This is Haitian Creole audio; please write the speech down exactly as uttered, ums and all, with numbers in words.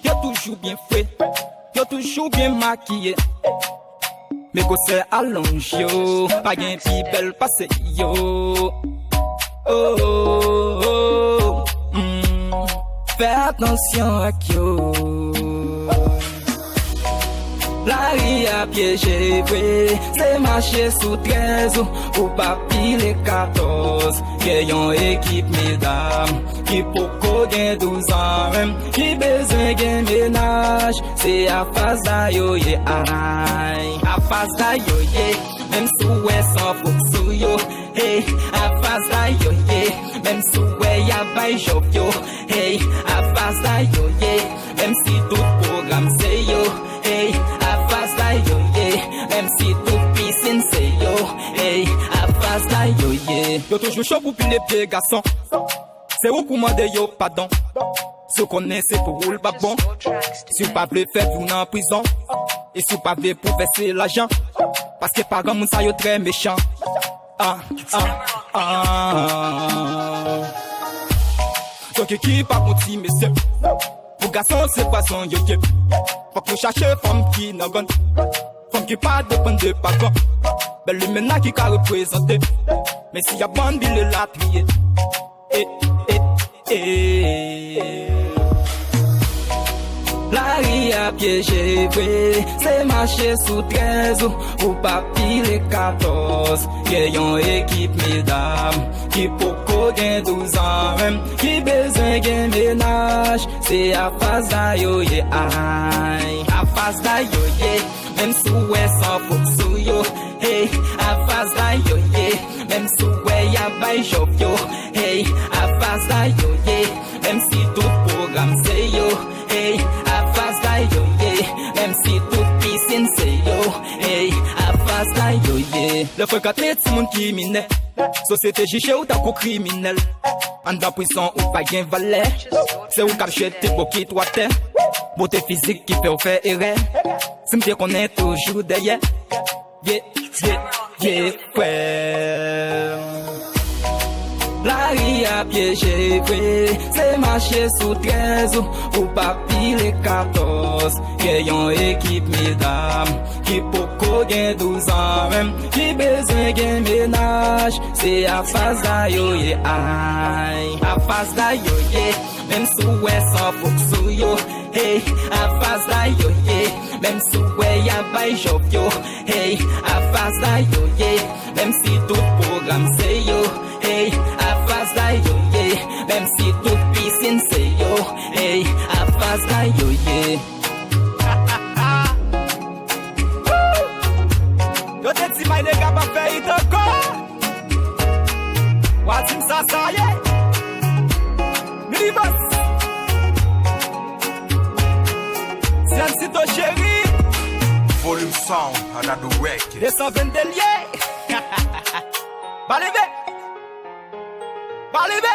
Yo toujou byen fre, yo toujou byen makiye. Men gwosè alonj yo, pa gen pi bèl pase yo. Oh, oh, oh, mm. Fè atansyon ak yo. Lari a pyeje vre, se mache sou trèz ou, ou pa pile katòz. Gen yon ekip medam ki poko gen douz an menm, ki bezwen gen menaj. Se afazda yo ye, ay. Afazda yo ye, menm si w wè san fouk sou yo. Hey, afazda yo ye, menm si w wè y ap bay jòf yo. Hey, afazda yo ye, menm si tout pwogram se yo. Hey, afazda yo ye, menm si tout pisin se yo. Hey, afazda yo ye. Yo toujou cho pou pile pye gason. Se ou pou mande yo padon. Si w konnen se pou ou l p ap bon. Si w pa vle fè vi w nan prizon. E si w pa vle pou vèse lajan. Paske paran moun sa yo trè mechan. Ah, ah, ah. Donk ki pa pou ti mesye. Pou gason se pwason yo ye. Fòk nou chache fanm ki nan gòn. Fanm ki pa depann de paran. Bèl limena ki ka reprezante. Men si y ap bann bile latriye. Eh, eh, eh. Lari a pyeje vre, se mache sou trèz ou, ou pa pile katòz. Gen yon ekip medam ki poko gen douz an menm, ki bezwen gen menaj. Se afazda yo ye, ay. Afazda yo ye, menm si w wè san fouk sou yo. Hey, afazda yo ye, menm si w wè y ap bay jòf yo. Hey, afazda yo ye, menm si tout pwogram se yo. Hey, afazda yo ye, menm si tout pisin se yo. Hey, afazda yo ye. Lè frekante timoun ki minè, sosyete jije w tankou kriminèl. Anndan prizon ou pa gen valè. Se ou k ap jete bokit w atè. Bote fizik ki fè w fè erè. Si m te konnen toujou dèyè. Ye, ye, ye, frè. Lari a pyeje vre, se mache sou trèz ou, ou pa pile katòz. Gen yon ekip medam ki poko gen douz an menm, ki bezwen gen menaj. Se afazda yo ye, ay. Afazda yo ye, menm si w wè san fouk sou yo. Hey, afazda yo ye, menm si w wè y ap bay jòf yo. Hey, afazda yo ye, menm si tout pwogram se yo. Hey, afazda yo ye, menm si tout pisin se yo. Hey, afazda yo ye. Yo te di May Nega pa fè it ankò. Wa di m sa sa ye. Minibus. Siancito Chéri. Volume Sound, another record. De san vennde l ye. Ba leve. Ba leve.